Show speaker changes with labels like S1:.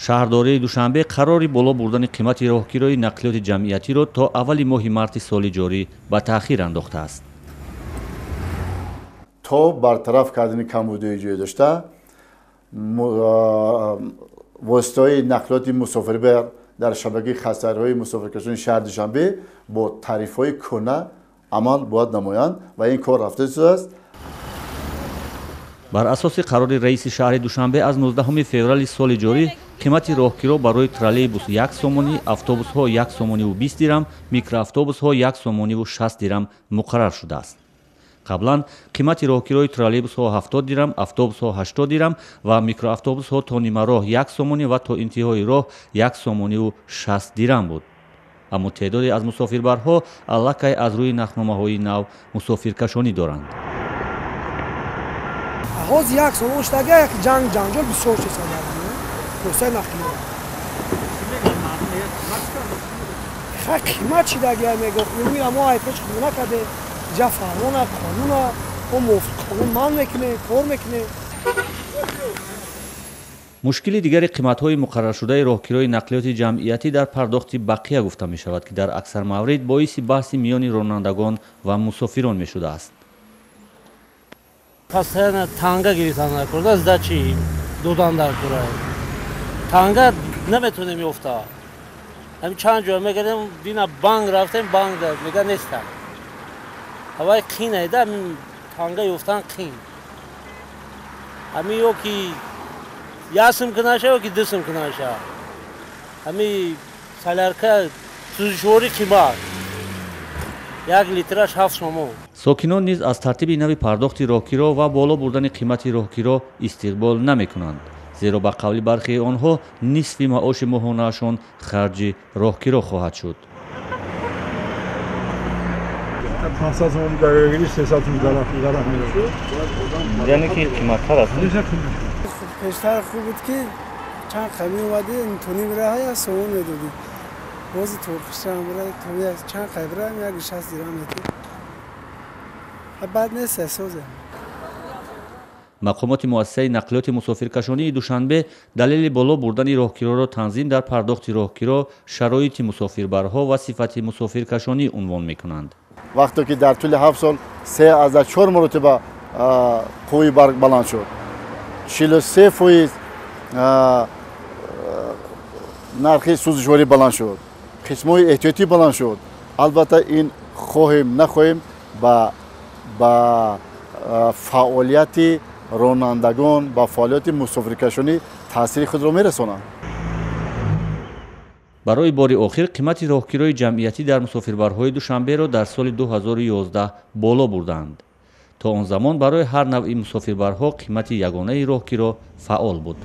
S1: Шаҳрдории Душанбе қарори боло бурдани қимати роҳкирои нақлиёти ҷамъиятиро то аввали моҳи марти соли ҷорӣ ба таъхир андохтааст.
S2: То бартараф кардани камбудиҳои ҷой дошта, воситаҳои нақлиёти мусофирбар дар шабакаи хатсайрҳои мусофиркашони шаҳри Душанбе бо тарифҳои кӯҳна амал бояд намоянд ва ин кор рафта истодааст.
S1: Бар асоси қарори раиси шаҳри Душанбе аз 19 феврали соли ҷорӣ қимати роҳкиро барои троллейбус 1 сомонӣ, автобусҳо 1 сомониву 20 дирам, микроавтобусҳо 1 сомониву 60 дирам муқаррар шудааст. Қаблан қимати роҳкирои троллейбусҳо 70 дирам, автобусҳо 80 дирам ва микроавтобусҳо то нимароҳ 1 сомонӣ ва то интиҳои роҳ 1 сомониву 60 дирам буд. Аммо теъдоде аз мусофирбарҳо аллакай аз рӯи нархномаҳои нав мусофиркашонӣ доранд.
S3: Ҳозир 1 сомон шудага, як ҷанг ҷанҷол бисёр чиза дар воситаи нақлиёт. Ха қимат шидагия мегӯ, мегӯя мо ай пеш худо накардем, ҷа фармона, қонуна, мо мувофиқ қонун ман мекунем, кор мекунем.
S1: Мушкили дигари қиматҳои муқарраршудаи роҳкирои нақлиёти ҷамъиятӣ дар пардохти бақия гуфта мешавад, ки дар аксар маврид боиси баҳси миёни ронандагон ва мусофирон мешудааст.
S4: Постоянно танга гирифтан дар кор, сдачи додан дар кор. Танга наметонем ёфта. Ҳамин чанд ҷо мегардем, дина банк рафтем, банк мега неста. Ҳавай қин айда, танга ёфтан қин. Ҳамин ё ки як сум кунаша, ё ки 2 сум кунаша. Ҳамин солярка сӯзишворӣ қимат. 1 литраш 7 сомон.
S1: Сокинон низ аз тартиби нави пардохти роҳкиро ва боло бурдани қимати роҳкиро истиқбол намекунанд, зеро ба қавли бархеи онҳо нисфи маоши моҳонаашон харҷи роҳкиро хоҳад шуд.
S5: 500 сомон даргирӣ, 300 сомон дарах мешуд.
S1: Яъне ки қиматтар аст.
S3: Пештар хуб буд, ки чанд қами омадӣ, тоним раҳ сомон медодӣ. Бози торқишам чанд қайбра 1.60 дирам метӣ. Бад нест, созем.
S1: Мақомоти муассисаи нақлиёти мусофиркашонии Душанбе далели боло бурдани роҳкироро танзим дар пардохти роҳкиро, шароити мусофирбарҳо ва сифати мусофиркашонӣ унвон мекунанд.
S2: Вақте ки дар тӯли 7 сол 3,4 маротиба қувваи барқ баланд шуд, 43% нархи сӯзишворӣ баланд шуд, қисмҳои эҳтиётӣ баланд шуд. Албатта ин хоҳем нахоҳем ба фаъолияти ронандагон, ба фаъолияти мусофиркашонӣ таъсири худро мерасонанд.
S1: Барои бори охир қимати роҳкирои ҷамъиятӣ дар мусофирбарҳои Душанберо дар соли 2011 боло бурданд. То он замон барои ҳар навъи мусофирбарҳо қимати ягонаи роҳкиро фаъол буд.